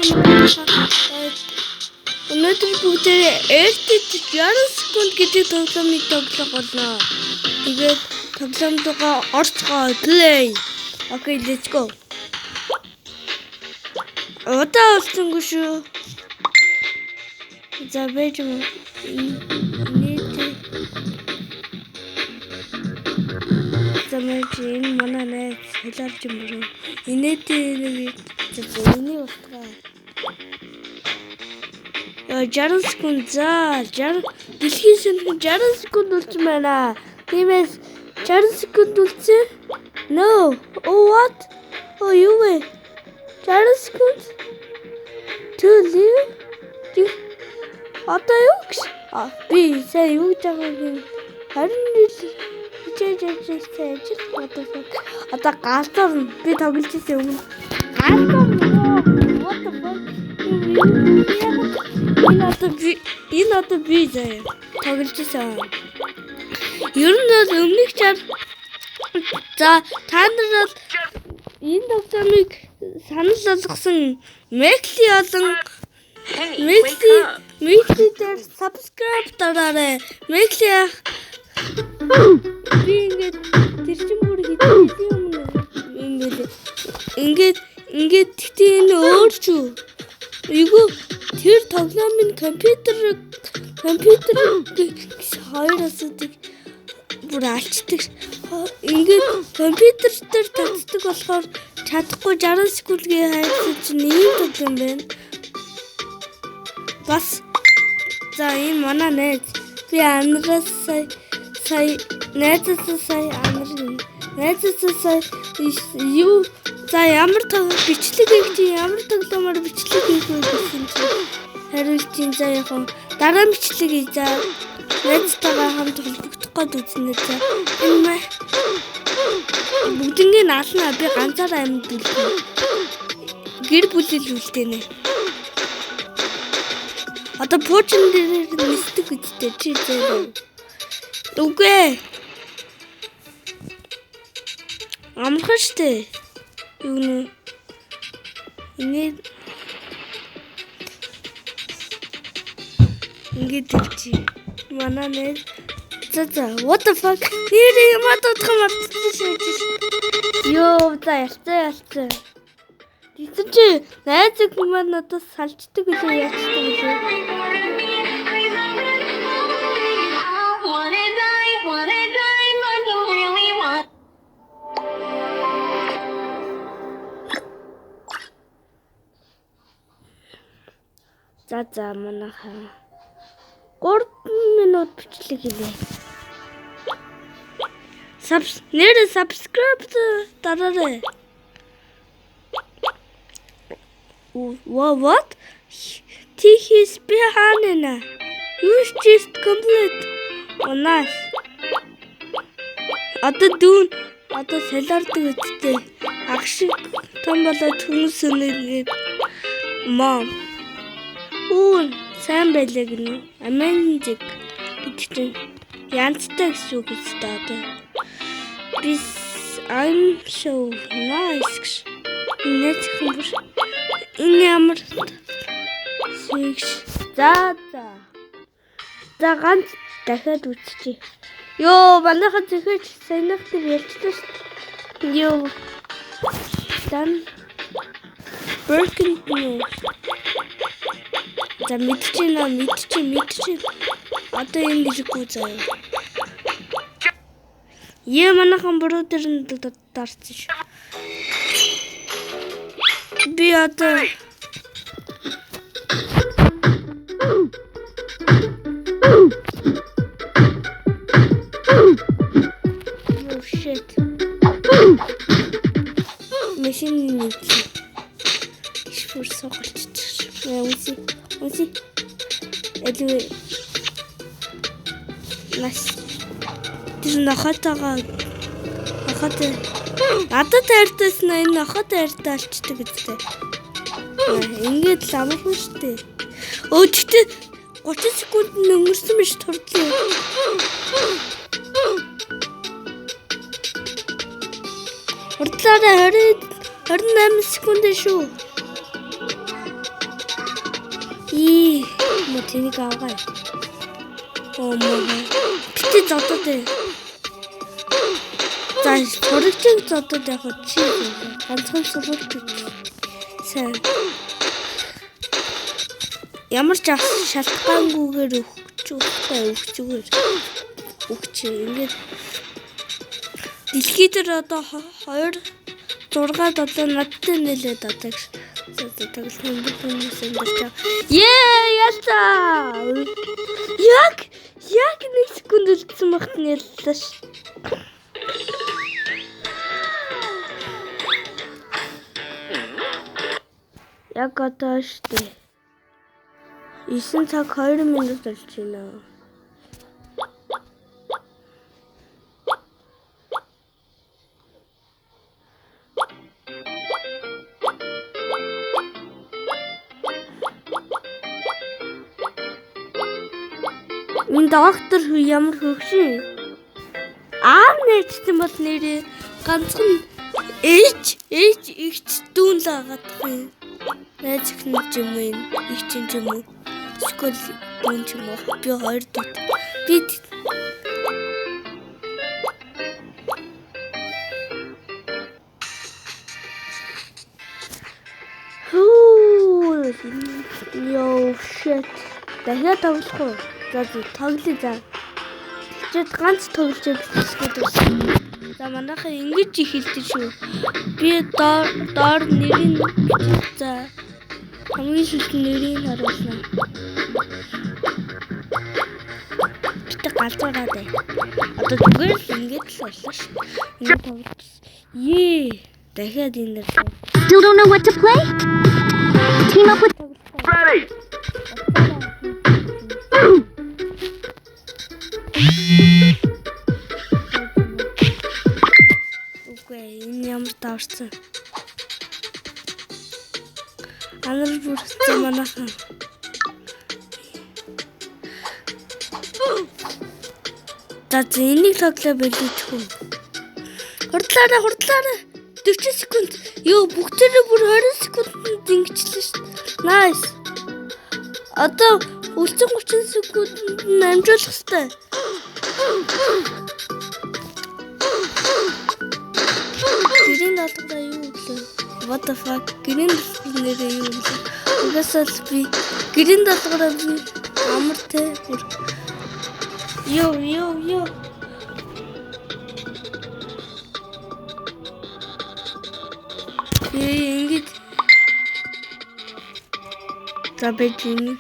Манайхаа өнөөдөр бүгдээрээ RT 60 секунд гэдэг тоглоомыг тоглох болно. Тэгээд тоглоом руугаа орцгоо. Play. Okay, let's go. Удаа болсонгүй шүү. За байж юм. Нийт. За мэж энэ манай найз солиорч юм руу. Инээдээ нэг за энийг устгаа. Яа 60 секунд за 60 дэлхийн сэнхэн 60 секунд үлдсэн байна. Тиймээс 60 секунд үлдсэн. No. Oh what? Oh юу вэ? 60 секунд. To live. Одоо юу гэж? А би сая юу гэж байгааг юм. Харин нийл хичээж хичээж ажил одоо одоо галзуурна. Би тоглож ирсэн өмнө. Галзуурна. What the fuck? Энэ одоо би заяа тоглож ирсэн. Ер нь бол өмнөх чар за та нар бол энэ тоглоомыг санал болгосон Мекли болон Hey, wake Мекли up. Мекли дээр subscribe дараарай. Мекли ах би ингээд тэр чин бүр хэдэн жилийн өмнө юм бэлээ. Ингээд тэгтээ энэ өөр ч үү. Эйгүү тэр тоглоомын компьютер хоёр асуудыг бүр алчдаг. Ингээд компьютер дээр татдаг болохоор чадахгүй 60 секундгийн хайрцаг чинь ийм тоглоом байна. Бас за энэ манай найз би анраас сая найзаас сая анар найзаас сая юу за ямар бичлэг хийх чи ямар тоглоомоор бичлэг хийх вэ гэсэн чи хариулт чинь за яг дараа бичлэг хий за найзтайгаа хамт холбогдох гээд үзнэ за энэ бүгднийг ална би ганцаараа амьд үлдэнэ гэр бүлэл үлдээнэ. Одоо пуучин дээр нисдэг үсттэй чи зөө. Үгүй. Амархан штэ. Юу нэ? Энийг ингээд чи. Манай нэр за what the fuck? Нэр юм адуудах мартсан шээж. Йоо за ялцаа. Тэгсэн чи найз охин маань надад салждаг үлээ яачдаг үлээ. Wanna die, wanna die, I don't really want. За манайхаа 3 минут бичлэг хийлээ. Нэр subscribe дараарай. What? Тихис behind. Use just complete. Oh nice. Одоо дүүн одоо солиордог үсттэй. Аг шиг том болоод хүмүүс өнөгээд мом. Үу сайн байлаа гинэ. Amazing гэдэг чинь янзтай гэсэн үг үстэй одоо. This I'm so nice гэж. Энэ хүн бүр энэ ямар сэгш. За. За ганц дахиад үзчихье. Йоо манайхан зөхөж саянах дээр ялчлаа шүү дээ. Йоо. Дан Broken нэ. За мэдчихэв мэдчихэв. Одоо энэ хэрэггүй заяа. Е манайхан буруу дээр нь дарсан шүү. Би одоо Oh shit. Машины нэг шүр соголччих. Үнси. Элүү. Нас. Тэр нохотойгоо нохотой. Надад хайртайсан энэ нохотой хайртай болчдөг үстэй. Ингээд л амархан штэ. Өө тэгтээ 30 секунд нь өнгөрсөн биш турдлаа. Хурдлаараа 20 28 секунд шүү. Ий, мө тэнийг авгаа. Оо мө. Бити зодод ээ. За, сурагчийг зодод яг чи ганцхан сурагч сайн. Ямар ч шалтгаангүйгээр өгч өгөхгүй өгчүүгээр өгч ингээд дэлхий дээр одоо 2 6 7 надтай нэлээд одоо гэж. За за тоглоом бүх хүмүүс амьдарч байгаа. Ее ялцаа. Яг 1 секунд үлдсэн багт нь яллаа ш. Яг одоо штэ. 9 цаг 2 минут болж байна. Энэ доктор хүү ямар хөгшин. Аав нээчсэн бол нэрээ ганцхан ээж ээж игч дүүн л агаад юм. Найз эх нь ч юм уу энэ эгч нь ч юм уу. Эсвэл дүүн ч юм уу. Би хоёр дут. Би Хүү. Йоо shit. Дахиад тоглох уу? За за тоглоё за. Тэгчээд ганц тоглож бичлэгээд байсан. За манайхаа ингэж эхэлдэг шүү. Би доор доор нэрийг за хамгийн сүүлд нэрийг харуулна. Битэ галзуураад бай. Одоо зүгээр л ингэж л боллоо шүү. Ингэж тоглож. Ее. Дахиад энэ дэр Still don't know what to play? Team up with Ready! Үгүй энэ ямар даварцсан. Анар бүрсэн манайхан. За за энийг тоглоо болчих үү. Хурдлаарай хурдлаарай. 40 секунд. Йоо бүгдээрээ бүр 20 секундэд ингэчлээ шүү. Nice. Одоо үлдсэн 30 секундэд нь амжуулах хэрэгтэй. Гэрийн даалгавраа юу өглөө? What the fuck? Гэрийн даалгавар нэрээ юу өглөө? Угаасаа л би гэрийн даалгавраа би амар те бүр. Йоо йоо йоо. Ээ ингэж за байж энэ.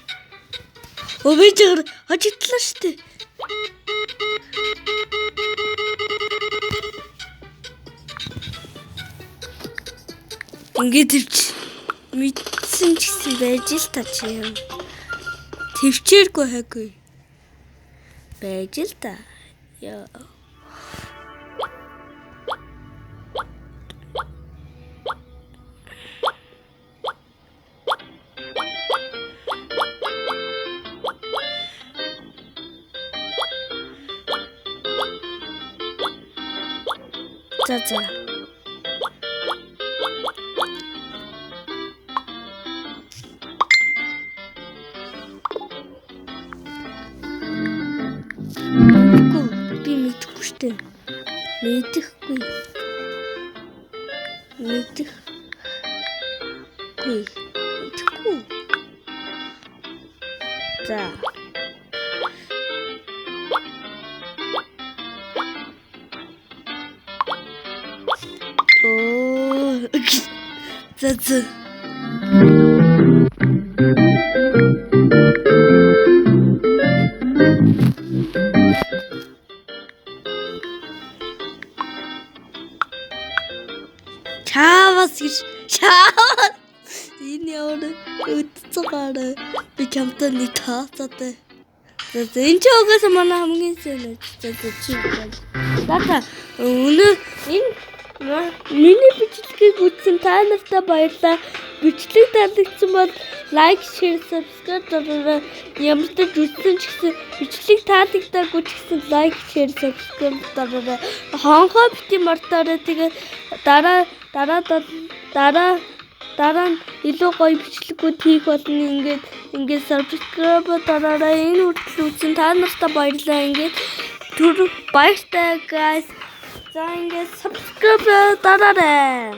Өө би жигэр хожигдлаа шүү дээ. Ингээд төвч мэдсэн ч гэсэн байж л та чи юм. Төвчээргүй хайгүй. Байж л та. Яа. За за. Үгүй би мэдэхгүй штэ. Мэдэхгүй. Мэдэхгүй. Мэдэхгүй. За. Оо. За за. Чаавас гэж чаавас энэ ямар өдцөөр би чамтай нэг таацаатай. За за энэ ч угаасаа манай хамгийн сайн найз. За за чи За за өнөө энэ миний бичлэгийг үзсэн та нартай баярлалаа. Бичлэг таалагдсан бол like, share, subscribe дараарай. Ямар ч үзсэн ч гэсэн бичлэг таалагдаагүй ч гэсэн like, share, subscribe дараарай. Хонхоо бити мартаарай. Тэгээд дараа дараа дараа Дараа нь илүү гоё бичлэгүүд хийх болно. Ингээд subscribe дараарай. Энэ хүртэл үзсэн та нартай баярлалаа. Ингээд түр баяртай, guys. За, ингээд subscribe дараарай.